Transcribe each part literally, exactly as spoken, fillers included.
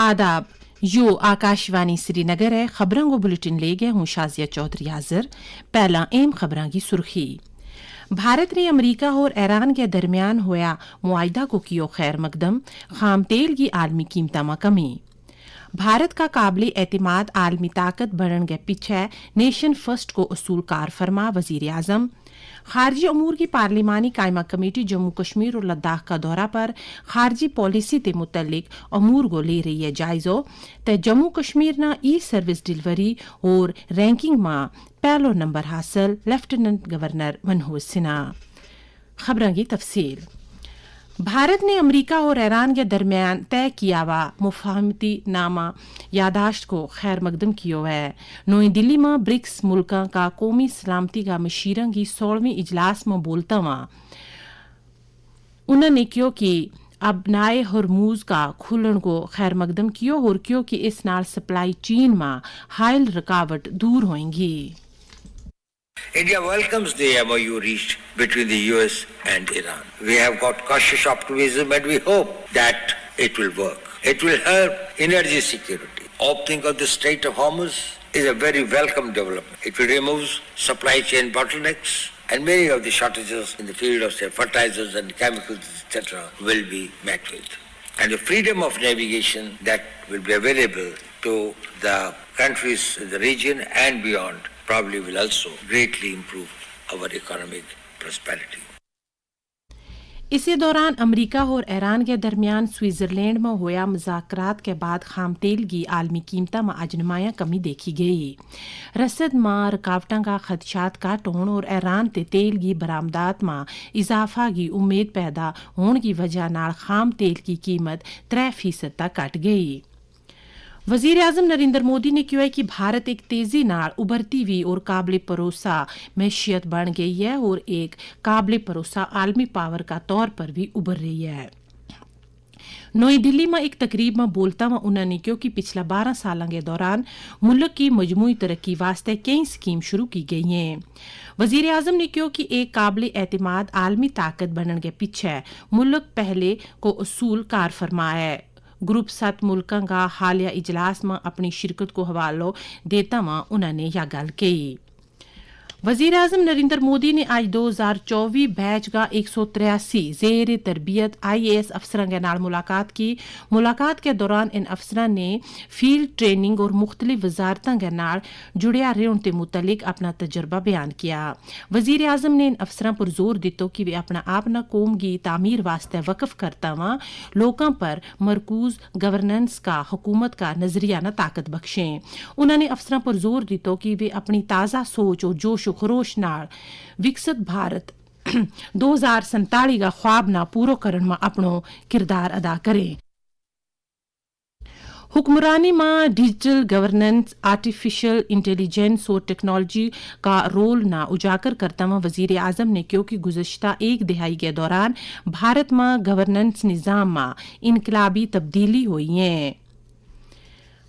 آداب، یوہ آکاشوانی سری نگر ہے۔ خبراں کو بلٹن لے گیا ہوں شازیہ چوہدری حاضر۔ پہلاں اہم خبراں کی سرخی۔ بھارت نے امریکہ اور ایران کے درمیان ہویا معاہدہ کو کیو خیر مقدم۔ خام تیل کی عالمی قیمتاں ما کمی۔ بھارت کا قابل اعتماد عالمی طاقت بنن کے پچھے نیشن فرسٹ کو اصول کار فرما وزیر اعظم۔ خارجی امور کی پارلیمانی قائمہ کمیٹی جموں کشمیر اور لداخ کا دورہ پر خارجی پالیسی تے متعلق امور کو لے رہی ہے جائزو۔ تے جموں کشمیر نا ای سروس ڈیلیوری اور رینکنگ ما پہلو نمبر حاصل، لیفٹیننٹ گورنر منہوج سنہا۔ خبراں کی تفصیل۔ بھارت نے امریکہ اور ایران کے درمیان طے کیا ہوا مفاہمتی نامہ یادداشت کو خیر مقدم کیو ہے۔ نوئی دلی ما برکس ملکاں کا قومی سلامتی کا مشیراں کی سولہویں اجلاس ما بولتا ہوا انہوں نے کہیو کہ اب نائے ہرموز کا کھلن کو خیر مقدم کیو اور کہیو کہ اس نال سپلائی چین ما حائل رکاوٹ دور ہوئیں گی۔ India welcomes the M O U reached between the U S and Iran. We have got cautious optimism and we hope that it will work. It will help energy security. Opening of the Strait of Hormuz is a very welcome development. It will remove supply chain bottlenecks and many of the shortages in the field of, say, fertilizers and chemicals, et cetera, will be met with. And the freedom of navigation that will be available to the countries in the region and beyond probably will also greatly improve our economic prosperity. اسے دوران امریکہ اور ایران کے درمیان سوئٹزرلینڈ ما ہویا مذاکرات کے بعد خام تیل کی عالمی قیمتاں ما اجنمایاں کمی دیکھی گئی۔ رسد ما رکاوٹاں کا خدشات کا ٹون اور ایران تے تیل کی برآمدات ما اضافہ کی امید پیدا ہون کی وجہ نال خام تیل کی قیمت ترے فیصد تک کٹ گئی۔ وزیر اعظم نریندر مودی نے کہیو ہے کہ بھارت ایک تیزی نال ابھرتی ہوئی اور قابل بھروسہ معیشت بن گئی ہے اور ایک قابل بھروسہ عالمی پاور کا طور پر بھی ابھر رہی ہے۔ نوئی دلی ما ایک تقریب ما بولتا ہوا انہوں نے کہیو کہ پچھلا بارہ سالاں کے دوران ملک کی مجموعی ترقی واسطے کئی سکیم شروع کی گئی ہیں۔ وزیر اعظم نے کہیو کہ ایک قابل اعتماد عالمی طاقت بنن کے پچھے ملک پہلے کو اصول کار فرما ہے۔ گروپ ست ملکاں کا حالیہ اجلاس ما اپنی شرکت کو حوالو دیتا ہوا انہوں نے یا گل کہی۔ وزیر اعظم نریندر مودی نے آج دو ہزار چوبی بیچ کا ایک سو تریاسی زیر تربیت آئی اے ایس افسراں کے نال ملاقات کی۔ ملاقات کے دوران ان افسراں نے فیلڈ ٹریننگ اور مختلف وزارتاں کے نال جڑیا رہن تے متعلق اپنا تجربہ بیان کیا۔ وزیر اعظم نے ان افسراں پر زور دیتو کہ ویہ اپنا آپ نا قوم کی تعمیر واسطے وقف کرتا ہوا لوکاں پر مرکوز گورننس کا حکومت کا نظریہ نا طاقت بخشیں۔ انہوں نے افسراں پر زور دیتو کہ ویہ اپنی تازہ سوچ اور جوش و خروش نال وکست بھارت دو ہزار سینتالی کا خواب نا پورو کرن ما اپنو کردار ادا کریں۔ حکمرانی ما ڈیجیٹل گورننس، آرٹیفیشل انٹیلیجنس اور ٹیکنالوجی کا رول نا اجاگر کرتا ہوا وزیر اعظم نے کہیو کہ گزشتہ ایک دہائی کے دوران بھارت ما گورننس نظام ما انقلابی تبدیلی ہوئی ہیں۔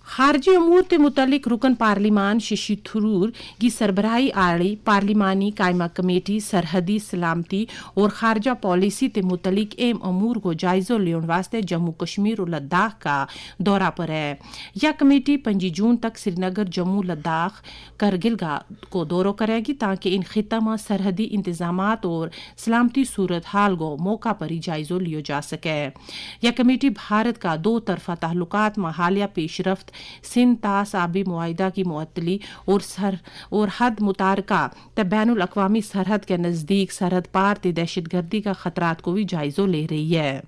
خارجی امور تے متعلق رکن پارلیمان ششی تھرور کی سربراہی آڑی پارلیمانی قائمہ کمیٹی سرحدی سلامتی اور خارجہ پالیسی تے متعلق اہم امور کو جائزو لیون واسطے جموں کشمیر اور لداخ کا دورہ پر ہے۔ یا کمیٹی پنجی جون تک سری نگر، جموں، لداخ، کرگل کو دورو کرے گی تاکہ ان خطہ ما سرحدی انتظامات اور سلامتی صورتحال کو موقع پر ہی جائزو لیو جا سکے۔ یا کمیٹی بھارت کا دو طرفہ تعلقات ما حالیہ پیش رفت، سندھ طاس آبی معاہدہ کی معطلی اور سر اور حد متارکہ تے بین الاقوامی سرحد کے نزدیک سرحد پار تے دہشت گردی کا خطرات کو بھی جائزو لے رہی ہے۔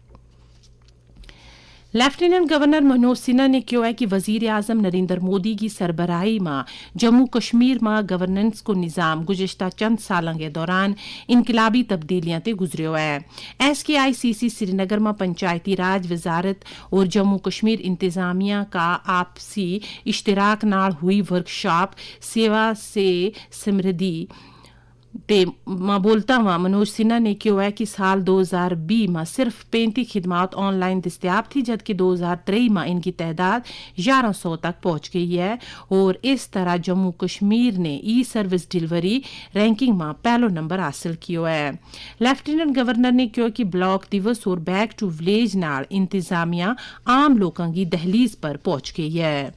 لیفٹیننٹ گورنر منوج سنہا نے کہیو ہے کہ وزیر اعظم نریندر مودی کی سربراہی ما جموں کشمیر ما گورننس کو نظام گزشتہ چند سالاں کے دوران انقلابی تبدیلیاں تے گزریو ہے۔ ایس کے آئی سی سی سری نگر ما پنچایتی راج وزارت اور جموں کشمیر انتظامیہ کا آپسی اشتراک نال ہوئی ورک شاپ سیوا سے سمردھی تے ما بولتا واں منوج سنہا نے کہیو ہے کہ سال دو ہزار بیہہ ما صرف پینتی خدمات آن لائن دستیاب تھی جد کہ دو ہزار تریہہ ما ان کی تعداد یارہ سو تک پہنچ گئی ہے۔ اور اس طرح جموں کشمیر نے ای سروس ڈیلیوری رینکنگ ما پہلو نمبر حاصل کیو ہے۔ لیفٹیننٹ گورنر نے کہیو کہ بلاک دیوس اور بیک ٹو ولیج نال انتظامیہ عام لوکاں کی دہلیز پر پہنچ گئی ہے۔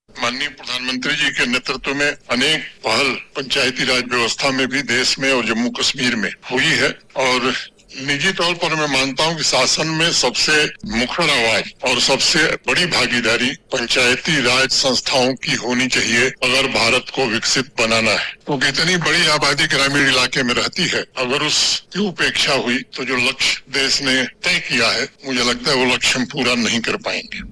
ماننی پردھان منتری جی کے نیترتو میں انیک پہل پنچایتی راج ویوستھا میں بھی دیش میں اور جموں کشمیر میں ہوئی ہے۔ اور نجی طور پر میں مانتا ہوں کہ ساسن میں سب سے مکھر آواز اور سب سے بڑی بھاگیداری پنچایتی راج سنستھاؤں کی ہونی چاہیے۔ اگر بھارت کو وکست بنانا ہے تو کتنی بڑی آبادی گرامین علاقے میں رہتی ہے، اگر اس کی اپیکشا ہوئی تو جو لکش دیش نے طے کیا ہے، مجھے لگتا ہے وہ لکش ہم پورا نہیں کر پائیں گے۔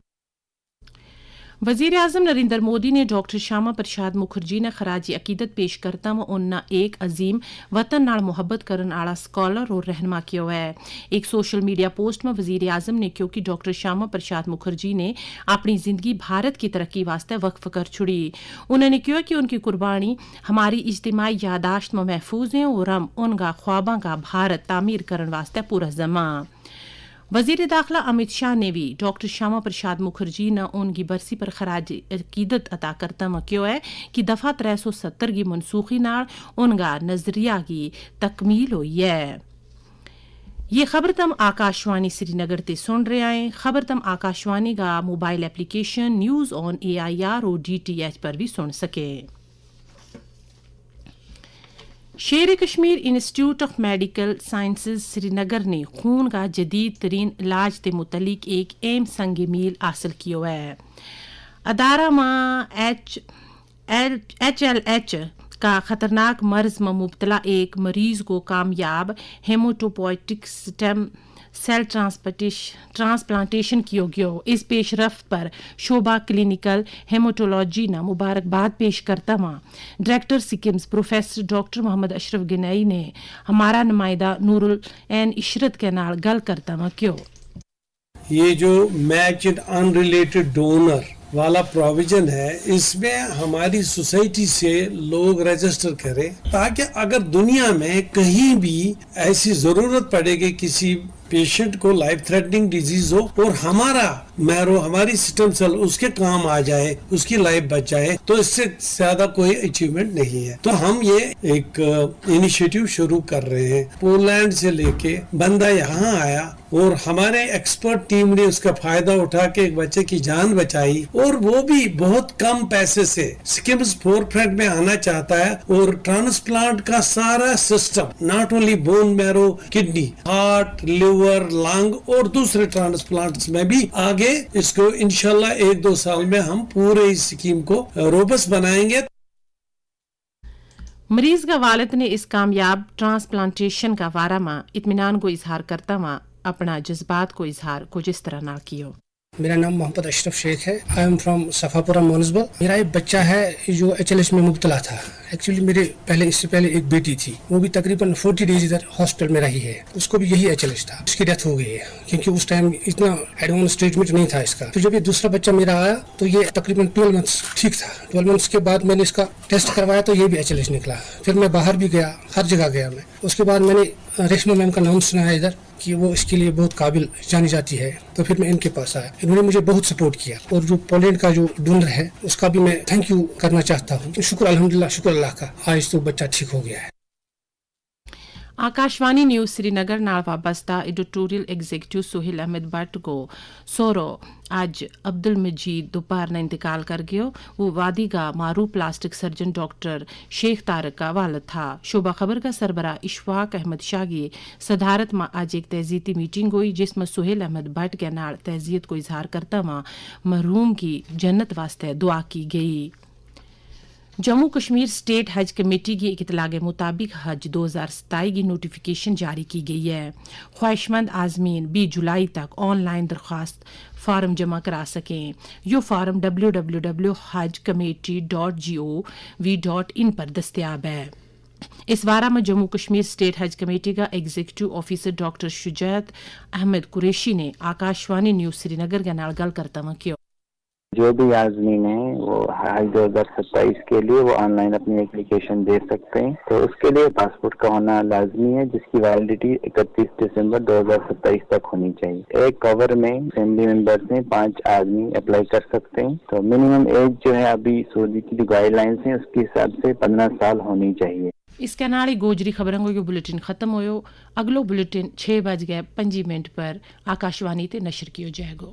وزیر اعظم نریندر مودی نے ڈاکٹر شیاما پرشاد مکھرجی نا خراج عقیدت پیش کرتا و انہاں نا ایک عظیم وطن نال محبت کرن آڑا سکالر اور رہنما کیو ہے۔ ایک سوشل میڈیا پوسٹ ما وزیر اعظم نے کہیو کہ ڈاکٹر شیاما پرشاد مکھرجی نے اپنی زندگی بھارت کی ترقی واسطے وقف کر چھڑی۔ انہاں نے کہیو کہ ان کی قربانی ہماری اجتماعی یادداشت ما محفوظ ہیں اور ہم ان کا خواباں کا بھارت تعمیر کرن واسطے پورا ذمہ۔ وزیر داخلہ امت شاہ نے وی ڈاکٹر شیاما پرشاد مکھرجی نا ان کی برسی پر خراج عقیدت ادا کرتا ما کہیو ہے کہ دفعہ ترے سو ستر کی منسوخی نال ان کا نظریہ کی تکمیل ہوئی ہے۔ یہ خبر تم آکاشوانی سری نگر تے سن رہیا ہیں۔ خبر تم آکاشوانی کا موبائل ایپلیکیشن نیوز آن اے آئی آر اور ڈی ٹی ایچ پر بھی سن سکے۔ شیر کشمیر انسٹیٹیوٹ آف میڈیکل سائنسز سری نگر نے خون کا جدید ترین علاج تے متعلق ایک اہم سنگ میل حاصل کیو ہے۔ ادارہ ما ایچ ایل ایچ کا خطرناک مرض ما مبتلا ایک مریض کو کامیاب ہیموٹوپوئٹک سٹم سیل ٹرانسپلانٹیشن کیو گیو۔ اس پیش رفت پر شعبہ کلینیکل ہیموٹولوجی نا مبارکباد پیش کرتا واں ڈائریکٹر سکمز پروفیسر ڈاکٹر محمد اشرف گنائی نے ہمارا نمائندہ نورالعین عشرت کے نال گل کرتا واں کیو۔ یہ جو میچ ان ریلیٹڈ ڈونر والا پروویژن ہے، اس میں ہماری سوسائٹی سے لوگ رجسٹر کریں تاکہ اگر دنیا میں کہیں بھی ایسی ضرورت پڑے کہ کسی پیشنٹ کو لائف تھریٹننگ ڈیزیز ہو اور ہمارا میرو ہماری سٹم سیل اس کے کام آ جائے، اس کی لائف بچ جائے، تو اس سے زیادہ کوئی اچیومنٹ نہیں ہے۔ تو ہم یہ ایک انیشیٹو شروع کر رہے ہیں۔ پولینڈ سے لے کے بندہ یہاں آیا اور ہمارے ایکسپرٹ ٹیم نے اس کا فائدہ اٹھا کے ایک بچے کی جان بچائی، اور وہ بھی بہت کم پیسے سے سکمز فور فرنٹ میں آنا چاہتا ہے اور ٹرانسپلانٹ کا سارا سسٹم، ناٹ اونلی بون میرو، کڈنی، ہارٹ، لیور، لنگ اور دوسرے ٹرانسپلانٹس میں بھی آگے اس کو انشاءاللہ ایک دو سال میں ہم پورے اس سکیم کو روبس بنائیں گے۔ مریض کا والد نے اس کامیاب ٹرانسپلانٹیشن کا وارا ما اطمینان کو اظہار کرتا واں اپنا جذبات کو اظہار کچھ اس طرح نال کیو۔ میرا نام محمد اشرف شیخ ہے، آئی ایم فرام صفاپورہ مونسبل۔ میرا ایک بچہ ہے جو ایچ ایل ایچ میں مبتلا تھا۔ ایکچولی میرے پہلے اس سے پہلے ایک بیٹی تھی، وہ بھی تقریباً فورٹی ڈیز ادھر ہاسپٹل میں رہی ہے، اس کو بھی یہی ایچ ایل ایچ تھا، اس کی ڈیتھ ہو گئی ہے کیونکہ اس ٹائم اتنا ایڈوانس ٹریٹمنٹ نہیں تھا اس کا۔ پھر جب یہ دوسرا بچہ میرا آیا تو یہ تقریباً ٹویلو منتھس ٹھیک تھا۔ ٹویلو منتھس کے بعد میں نے اس کا ٹیسٹ کروایا تو یہ بھی ایچ ایل ایچ نکلا۔ پھر میں باہر بھی گیا، ہر جگہ گیا میں۔ اس کے بعد میں نے ریشما میم کا نام سنا ہے ادھر کہ وہ اس کے لیے بہت قابل جانی جاتی ہے، تو پھر میں ان کے پاس آیا۔ انہوں نے مجھے بہت سپورٹ کیا اور جو پولینڈ کا جو ڈونر ہے اس کا بھی میں تھینک یو کرنا چاہتا ہوں۔ شکر الحمدللہ، شکر اللہ کا، آج تو بچہ ٹھیک ہو گیا ہے۔ آکاشوانی نیوز سری نگر نال وابستہ ایڈیٹوریل ایگزیکٹو سہیل احمد بٹ کو سورو اج عبدالمجید دوپہر نا انتقال کر گیو۔ وہ وادی کا معروف پلاسٹک سرجن ڈاکٹر شیخ طارق کا والد تھا۔ شعبہ خبر کا سربراہ اشفاق احمد شاہ کی صدارت ما اج ایک تہذیتی میٹنگ ہوئی جس ما سہیل احمد بٹ کے نال تہذیت کو اظہار کرتا واں مرحوم کی جنت واسطے دعا کی گئی۔ جموں کشمیر سٹیٹ حج کمیٹی کی اطلاع کے مطابق حج دو ہزار ستائی کی نوٹیفکیشن جاری کی گئی ہے۔ خواہشمند عازمین بیہہ جولائی تک آن لائن درخواست فارم جمع کرا سکیں۔ یوہ فارم ڈبلیو ڈبلیو ڈبلیو حج کمیٹی ڈاٹ جی او وی ڈاٹ ان پر دستیاب ہے۔ اس وارا ما جموں کشمیر سٹیٹ حج کمیٹی کا ایگزیکٹو آفیسر ڈاکٹر شجاعت احمد قریشی نے آکاشوانی نیوز سری نگر کے نال گل کرتا واں کیو۔ جو بھی آزمین ہیں وہ ہائی دو ہزار ستائیس کے لیے وہ آن لائن اپنی اپلیکیشن دے سکتے ہیں، تو اس کے لیے پاسپورٹ کا ہونا لازمی ہے، جس کی ویلیڈیٹی اکتیس دسمبر دو ہزار ستائیس تک ہونی چاہیے۔ ایک کور میں فیملی ممبرز ہیں، پانچ آدمی اپلائی کر سکتے ہیں، تو منیمم ایج جو ہے ابھی سعودی کی جو گائیڈ لائنز ہیں اس کے حساب سے پندرہ سال ہونی چاہیے۔ اس کے ناڑے گوجری خبرنگو یو بلٹن ختم ہویو۔ اگلو بلٹن چھ بج گئے پنجی منٹ پر آکاشوانی تے نشر کیو جائے گو۔